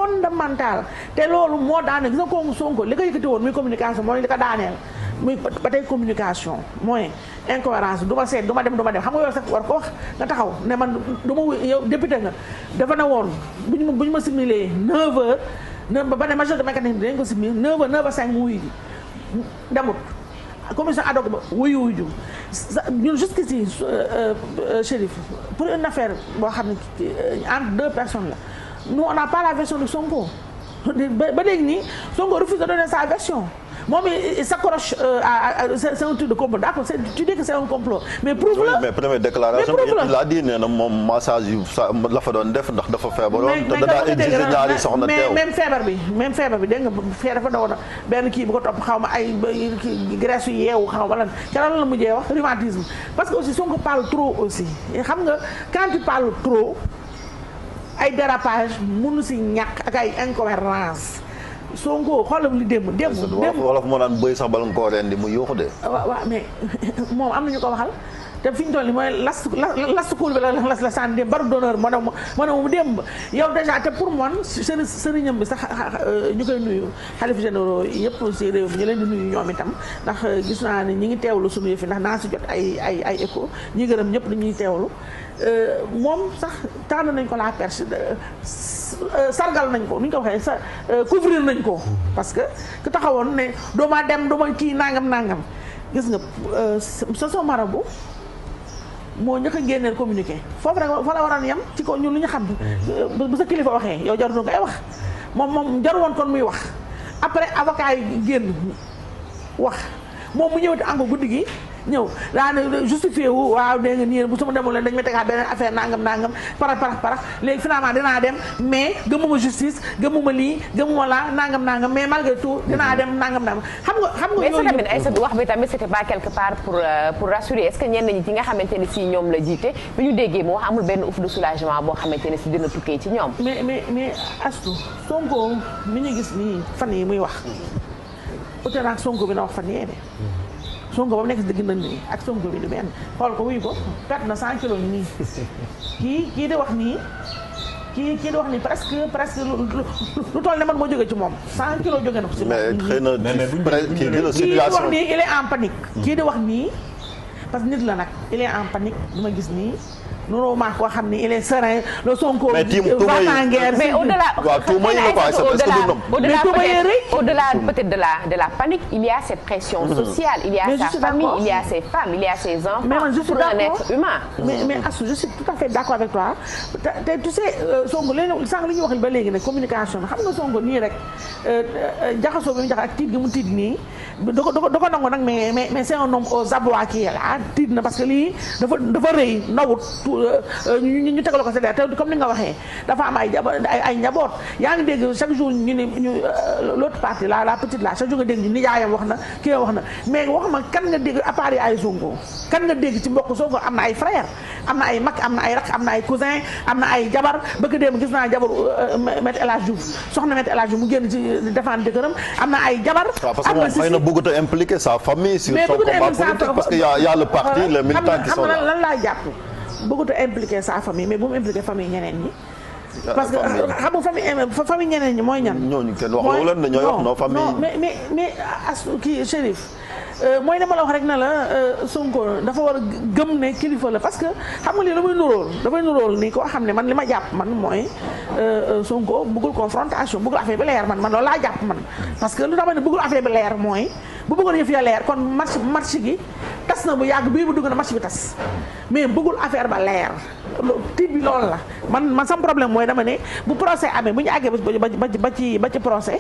fondamental te loolu moo daaneel gis nga ko Sonko li ko yëkkati woon muy communication mooy li ko daaneel muy ba tey communication mooy incohérence du ma seet du ma dem xam nga yow sax war ko wax nga taxaw ne man du ma yow député nga dafa ne woon bu ñu ma similé 9h ba ne majorité mécanique bi dañ ko similé 9h 9h05 mu wuyu ji demut commission ad hoc ba wuyu ñun jusqu'ici Chérif pour une affaire boo xam ne entre deux personnes la nous on n'a pas la version de Sonko ba léegi nii Sonko refuse de donner sa version moom il s'accroche c'est un truc de complot d'accord tu dis que c'est un complot mais prouve-le. mais première déclaration il a dit nee na moom massage yu la fa doon def ndax dafa feebaroon te danaa exiger ñaari soxna teew même feebar bi dégg nga fee dafa doon benn kii bu ko topp xaw ma ay graisse yu yeewu xaw ma lan ca lan la mujjee wax rhumatisme parce que aussi Sonko parle trop aussi xam nga quand tu parles trop ay dérapage mënu si ñàkk ak ay incohérence Sonko xoolal li démb. wolof moo naan bëy sax bala nga koo rendi mu yuuxu de. waaw mais moom am na ñu ko waxal te fi ñu toll nii mooy las kuul bi la sànni démb baru d'honneur moo ne mu démb yow déjà te pour man sëriñam bi sax ñu koy nuyu xalif généraux yëpp si réew mi ñu leen di nuyu ñoom itam ndax gis naa ne ñi ngi teewlu suñu yëf yi ndax naa si jot ay écho ñi gërëm ñëpp dañuy teewlu moom sax tànn nañ ko la perche sargal nañ ko ni ñu ko waxee couvrir nañ ko parce que ku taxawoon ne dooma dem dooma kii nangam gis nga sa marabu moo njëkk a génneel communiqué foofu rek fa la waroon yem ci ko ñun lu ñu xam bu sa kilifa waxee yow jarul ngay wax moom jaru woon kon muy wax après avocat yi génn wax moom mu ñëwati encore guddi gi ñëw daane justifié wu waaw dégg nga nii bu sama demul leen dañ may tegaat beneen affaire nangam parax léegi finalement dinaa dem mais gëmuma justice gëmuma lii gëmuma laa nangam mais malgré tout dinaa dem nangam xam nga mais est-ce que tamit Aïssatou wax bi tamit c'était pas quelque part pour rassurer est-ce que ñenn ñi ci nga xamante ne si ñoom la jiite bi ñu déggee mu wax amul benn ouf de soulagement boo xamante ne si dina tukkee ci ñoom mais Astou Sonko mi ñu gis nii fan yi muy wax ute naag Sonko bi na wax fan yee de Sonko ba mu nekk si dëgg nañ nii ak Sonko bi du benn xool ko wuyu ko perte na 100 kilos nii kii di wax nii kii di wax nii presque lu toll ne man moo jóge ci moom 100 kilos jóge na ko si moom. mais xëy na kii di wax nii il est en panique. kii di wax nii parce que nit la nag il est en panique du ma gis nii. non maa ko xam ni il est serein le Sonko va en guerre mais au-delà au-delà peut-être de la panique il y a cette pression sociale il y a sa famille il y a ses femmes il y a ses enfants pour un être humain mais Astou je suis tout à fait d'accord avec toi te tu sais Sonko léegi sànq li ñuy wax ba léegi nag communication xam nga Sonko nii rek jaxasoo bi mu jax ak tiit gi mu tiit nii da ko nangu nag mais c'est un homme aux abois qui est là tiit na parce que lii dafa rëy ndawut ñu tegal ko c'est-à-dire te comme ni nga waxee dafa am ay njaboot yaa ngi dégg chaque jour ñu l'autre partie la petite là chaque jour nga dégg ñu nijaayam wax na kii wax na mais wax ma kan nga dégg à part ay Sonko kan nga dégg ci mbokk Sonko am na ay frère am na ay mag am na ay rak am na ay cousin am na ay jabar bëgg dem gis naa jabar Maître El Hadji Diouf soxna Maître El Hadji Diouf mu génn ci défendre jëkkëram am na ay jabar am na xëy na bëggut a impliquer sa famille sur son combat politique parce que y a le parti les militants qui sont là lan laa jàpp bëggut a impliquer sa famille mais bu mu impliquer famille ñeneen ñi parce que xam nga famille ñeneen ñi mooy ñan. ñooñu kenn wax loolu leen ñooy wax non famille. mais kii Chérif mooy ne ma la wax rek na la Sonko dafa war a gëm ne kilifa la parce que xam nga lii dafay nuróol ni koo xam ne man li ma jàpp man mooy Sonko bëggul confrontation bëggul affaire bi leer man loolu laa jàpp man. parce que lu tax ma ne bëggul affaire bi leer mooy bu bëggoon yëf ya leer kon match gi tas na bu yàgg bii bu dugg na match bi tas mais bëggul affaire ba leer tiit bi loolu la man sam problème mooy dama ne bu procès amee bu ñu àggee ba ci procès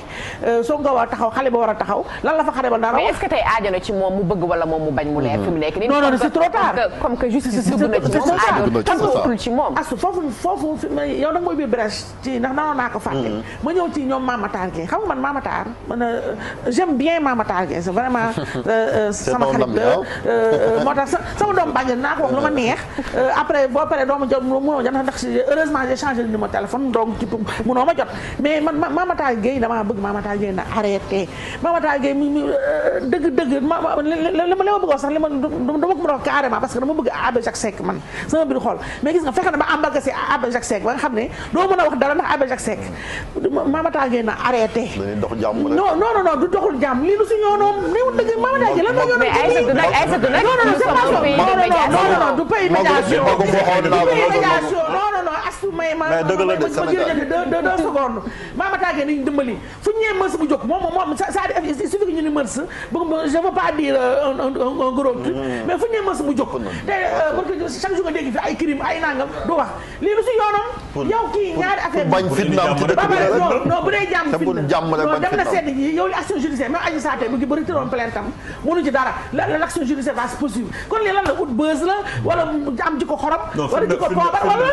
Sonko war a taxaw xale ba war a taxaw lan la fa xale ba dara. mais est-ce que tey aajo na ci moom mu bëgg wala moom mu bañ mu leer fi mu nekk nii. non c'est trop tard comme que justice dugg na ci moom aajo ci moom. asu foofu yow da nga mooy biir brèche ci ndax nanoon naa ko fàtte. ma ñëw ci ñoom Mame Matar Gueye xam nga man Mame Matar j'aime bien Mame Matar Gueye c'est vraiment sama xarit moo tax sama doom bàjjen naa ko wax lu ma neex après boo paree doo ma jot mënoo ma jot ndax heureusement j'ai changé de numéro téléphone donc mënoo ma jot mais man Mame Matar Gueye damaa bëgg Mame Matar Gueye na arrêté Mame Matar Gueye mi dëgg li ma bëgg wax sax li ma dama ko mën a wax carrément parce que dama bëgg Abbé Jacques Seck man sama biir xol mais gis nga fexe na ba embarqué Abbé Jacques Seck ba nga xam ne doo mën a wax dara ndax Abbé Jacques Seck Mame Matar Gueye na arrêté non du doxul jàmm lii lu si ñoonoom néew dëgg Mame Matar Gueye lan moo ñoonoom non du pays médiation non astu may ma jërëjëf 2 secondes Mame Matar Gueye nañu dimbali fu ñu ñëwee mërs bu jóg moom c'est-à-dire il suffit que ñu ni mërs je veux pas dire un gros truc mais fu ñu ñëwee mërs bu jóg te parce que chaque jour nga dégg fi ay crime ay nangam du wax lii lu si yoonam yow kii ñaari affaire bañ fitnaam ci dëkk bi non bu dee jàmm non dem na seet ji yow li action judiciaire même Adji Sarr bu ngi bëri tëroon plainte am mënu ci dara l'action judiciaire va se poursuivre kon lii lan la ut buzz la wala am ji ko xorom wala ji ko poobar wala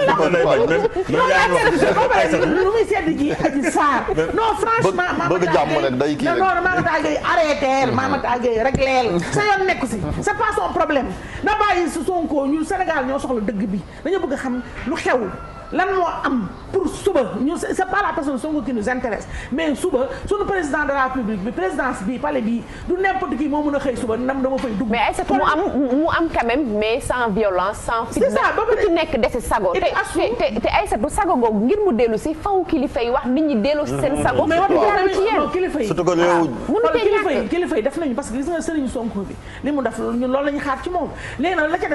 lu muy seet ji Adji Sarr non franchement bëgg jàmm rek day kii rek non Mame Matar Gueye arrêteel Mame Matar Gueye régleel sa yoon nekku si c'est pas son problème na bàyyi si Sonko ñu Sénégal ñoo soxla dëgg bi dañoo bëgg xam lu xew lan moo am pour suba ñu c'est pas la personne Sonko qui nous intéresse mais suba suñu président de la République bi présidence bi palais bi du n'importe qui moo mën a xëy suba nam dama fay dugg. mais Aïssatou mu am quand même mais sans violence sans fitna. c'est ça ba ku ci nekk dese sago. te Aïssatou sago googu ngir mu dellu si faw kilifa yi wax nit ñi dellu si seen sago. mais waaw kilifa yi surtout que yow. kilifa yi def nañu parce que gis nga Serigne Sonko bi li mu def ñun loolu la ñu xaar ci moom léegi nag la ca des